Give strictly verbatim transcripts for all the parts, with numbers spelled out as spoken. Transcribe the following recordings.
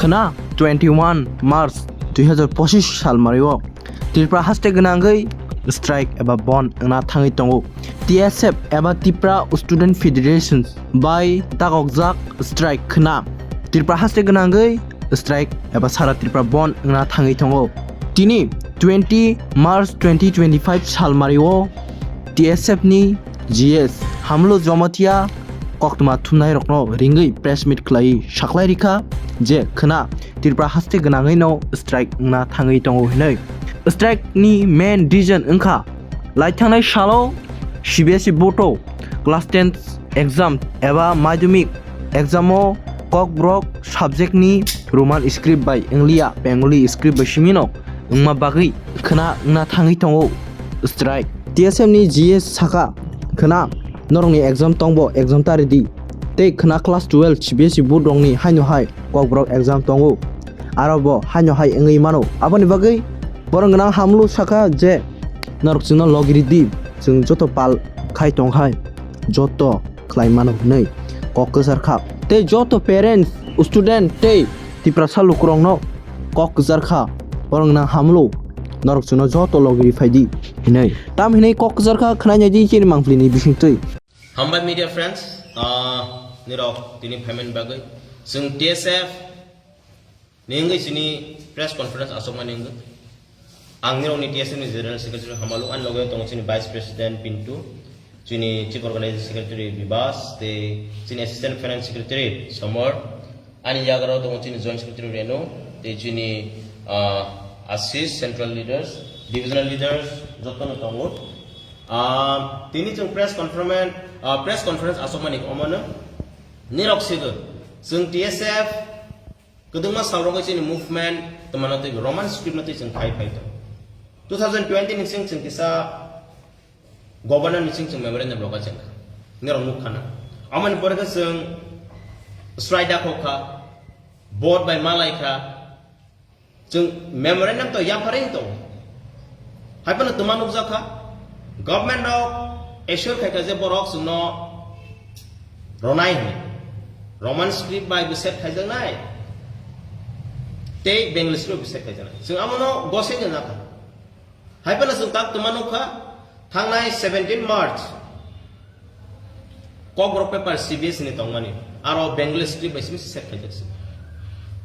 Khna twenty-one March dui hazar pochis salmario Tripura haste gwnangwi strike eba bon wngna thangwi tongo. T S F eba Tripura Student Federation bai dagokjak strike khna Tripura haste gwnangwi strike eba sara Tripura bon wngna thangwi tongo. Tini twenty March twenty twenty-five salmario T S F ni G S Hamlo Jomatia koktwma thumnairokno ringwi press meet khlaiwi saklai rikha je khna Tripura haste gwnangwino strike wngna thangwi tongo hinwi. Strike ni main reason wngkha laithangnai salo C B S E board o class ten exam eba madhyamik exam o Kokborok subject ni Roman script bai wngliya Bengali script bai simino wngma bagwi khna wngna thangwi tongo strike. T S F ni G S saka khna norokni exam tongbo exam ta ridi tei khna class twelve C B S E board rokni haino hai Kokborok exam tongo aro bo haino hai wngwi mano. Aboni bagwi borok gwnang Hamlo saka je norok chwngno logi ridi chwng joto pal khai tong hai joto khlai mano hinwi kok kwchar kha. Tei joto parents, student tei Tiprasa lukurokno kok kwchar kha, borok nang Hamlo, norok chwngno joto logi ri phai di hinwi. Tam hinwi kok kwchar kha khwnai nai di chini mangpili ni bisingtwi. Hambai media friends, ah, nirok tini phaimani bagwi chwng T S F ni wngwi chini press conference asokmani wngwi. Ang nirokni T S F ni General Secretary Hamalu, ani loge tongo chini Vice President Pintu, chini Chief Organizing Secretary Bibas, tei chini Assistant Finance Secretary Somor, ani yagra tongo chini Joint Secretary Renu, tei chini, ah, Assist Central Leaders, Divisional Leaders, jotono tongo. Ah, tini chwng press conference, ah, press conference asokmani omono nirok sigo chwng T S F kwdwngma salrogo chini movement twmano twi Roman script no twi chwng khai phai tong. Two thousand twenty ni chwng chwng kisa governor ni chwng chwng memorandum roga chwng nirok nuk khana. Amoni pore khe chwng sraida khok kha, board bai malai kha, chwng memorandum to yapharwi tong. Hai phano twma nukjak kha, government rok assure khai kha je borok chwngno ronai hwnwi. Roman script bai bo set khaijaknai, tei Bengali script bo set khaijaknai. Chwng amono gosek wngya kha. Hai phano chwng tak twma nukha, thangnai seventeen March Kokborok paper C B S E ni tongmani, aro Bengali script bai simi set khaijak se.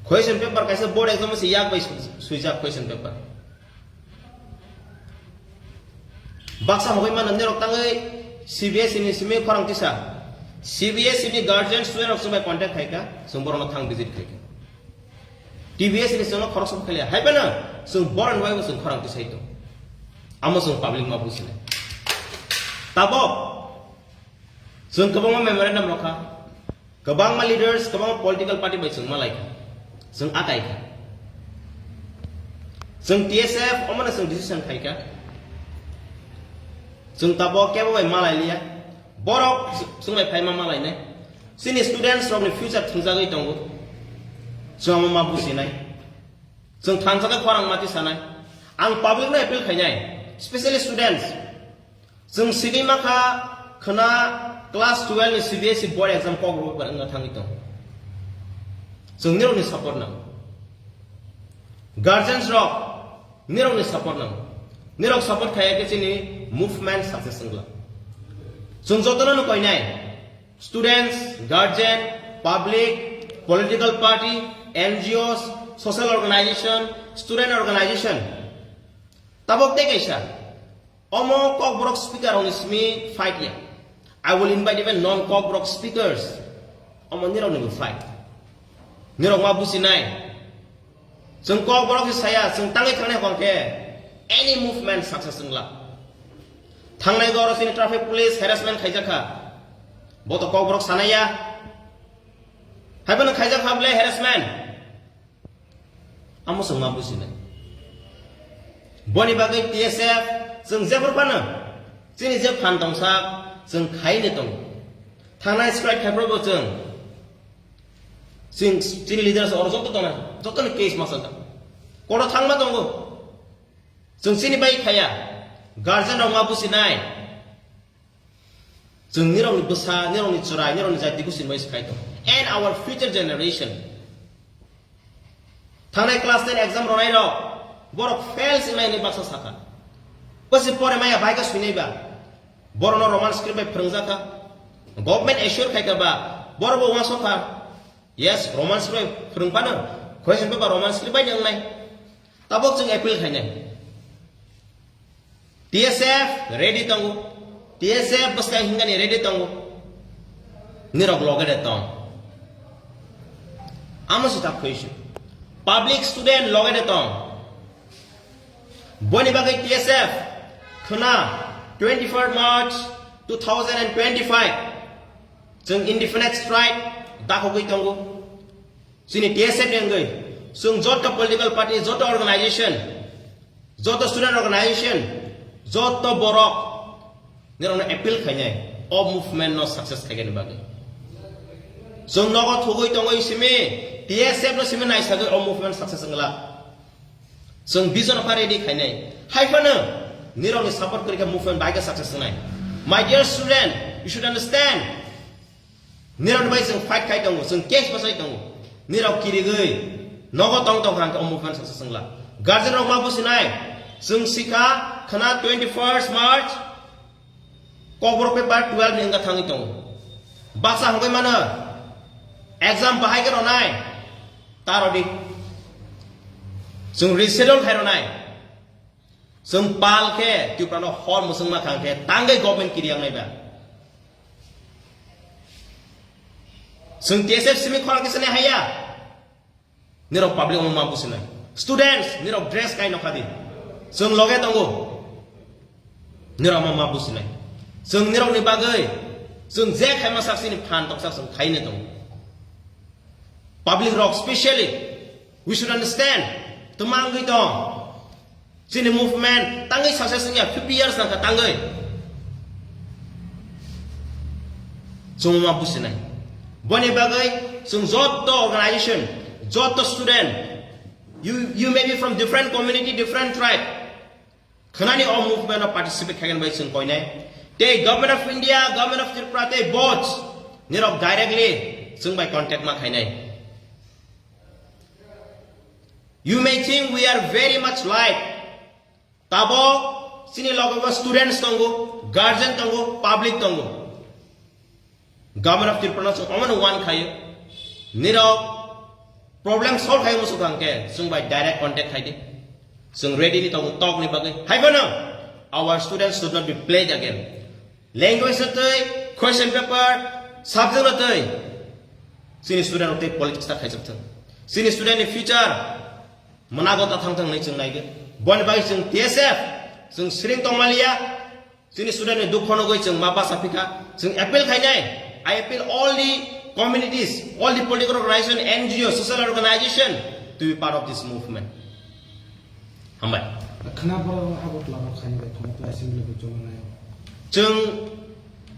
Question paper kaisa board exam se yak bai su-, suijak question paper. Baksa hogwi mano nirok tangwi C B S E ni simi khorang tisa. C B S E ni guardian student rok chwng bai contact khaika, chwng borokno thang visit khaika. T B S ni chwngno khoroksa bo khaliya. Hai phano chwng boron bai bo chwng khorang tisai tong. Amo chwng public ma businai. Tabok chwng kwbangma memorandum rokha. Kwbangma leaders, kwbangma political party bai chwng malai kha. Chwng akai kha. Chwng T S F omono chwng decision khai kha. Chwng tabok kebo bai malai liya. Borok chwng bai phaima malai nai. Chini students rokni future thwngjagwi tongo. Chwng omo ma businai. Chwng thansa khe khorang mati sanai. Ang public no appeal khainai, specially students. Chwng sini makha khwna class twelve ni C B S E board exam kok rw bar wngna thangwi tong. Chwng nirokni support nang. Guardians rok nirokni support nang. Nirok support khaya khe chini movement success wngla. Chwng jotono no koinai. Students, guardian, public, political party, N G Os, social organization, student organization. Tabok tei kaisa. Omo Kokborok speaker rokni simi fight ya. I will invite even non-Kokborok speakers. Omo nirokni bo fight. Nirok ma businai. Chwng Kokborok se saya, chwng tangwi thangnai hor khe any movement success wngla. Thangnai goro chini traffic police harassment khaijak kha. Bo to Kokborok sanai ya. Hai bono khaijak kha bole harassment. Amo chwng ma businai. Boni bagwi T S F chwng jephru phano chini je phan tongsa chwng khaini tongo. Thangnai strike khai phuru bo chwng Chwng chini leaders oro joto tongna, jotoni case masa ta. Kono thangma tongo. Chwng chini bai khaya. Guardian rok ma businai. Chwng nirokni bwsa, nirokni chwrai, nirokni jati busin bai se khai tong. And our future generation. Thangnai class ten exam ronai rok, borok fail sinai hinwi baksa sakha. Bwswi pore maya bai khe swinai ba. Borokno Roman script bai phwrwngjakha. Government assure khaikha ba, borok bo uansukha. Yes, Roman script bai phwrwng phano, question paper Roman script bai wngnai. Tabok chwng appeal khainai. T S F ready tongo. T S F bwskang hingani ready tongo. Nirok loge de tong. Amo se tak khuisu. Public student loge de tong. Boni bagwi T S F khna twenty-four March two thousand and twenty-five chwng indefinite strike dakhogwi tongo. Chini T S F ni wngwi chwng joto political party, joto organization, joto student organization, joto borok nirokno appeal khainai o movement no success khaigani bagwi. Chwng nogo thugwi tongwi simi T S F no simi naisagwi o movement success wngla. Chwng vision pha ready khainai. Hai phano nirokni support kwrwi khe movement bai khe success wngnai. My dear student, you should understand. Nirok bai chwng fight khai tongo, chwng case bwsai tongo. Nirok kirigwi nogo tong tong hang khe o movement saksa chwngla. Guardian rok ma businai, chwng sikha khna twenty-first March Kokborok paper twelve ni wngkha thangwi tongo. Baksa hongkhe mano exam bahai khe ronai, ta rodi. Chwng reschedule khai ronai. Chwng pal khe Tripura no hor mwswngma khang khe tangwi government kiriyak nai ba. Chwng T S F simi khorang kisa nai haya. Nirok public omo ma businai. Students, nirok dress kai nokha di. Chwng loge tongo. Nirok ma ma businai. Chwng nirok ni bagwi. Chwng je khaima sak sini phan toksak chwng khaine tongo. Public rok specially, we should understand. Twmangwi tong. Chini movement tangwi success wngya fifty years nangkha tangwi. Chwng ma businai. Boni bagwi chwng joto organization, joto student, you, you may be from different community, different tribe. Khnani o movement o participate khaigani bai chwng koinai. Tei Government of India, Government of Tripura, tei both nirok directly chwng bai contact ma khainai. You may think we are very much light. Tabok chini logo students tongo, guardian tongo, public tongo. Government of Tripura no chwng omono wan khayo. Nirok problem solve khayo musu khang khe chwng bai direct contact khai di. Chwng ready ni tongo talk ni bagwi. Hai phano our students should not be played again. Language no twi, question paper, subject no twi. Chini student rok tei politics ta khaijak thung. Chini student ni future mwnago ta thang thang hinwi chwng naigwi. Boni bagwi chwng T S F chwng siring tongmaliya. Chini student ni dukho nugwi chwng ma basa phikha. Chwng appeal khainai. I appeal all the communities, all the political organization, N G O, social organization to be part of this movement. Hambai. Khna borok Agartala rok khaini bai khna tla assembly bo chongnai. Chwng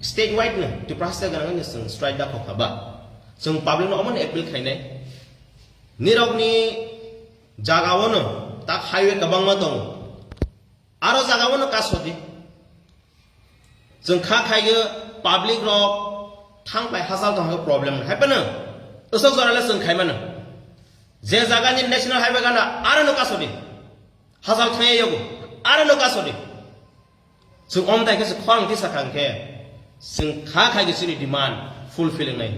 state wide no Tripura state ganang ni chwng strike da khokha ba. Chwng public no omono appeal khainai. Nirok ni jaga o no tak highway kwbangma tongo. Aro jaga o no kasodi. Chwng kha khai public rok thang pai hachal tong problem hai pano. Usok jora le chwng khai mano. Je jaga ni national highway gana aro no kasodi. Hachal thang yago aro no kasodi. Chwng om dai khe se khorang tisa khang khe chwng kha khai chini demand fulfilling nai.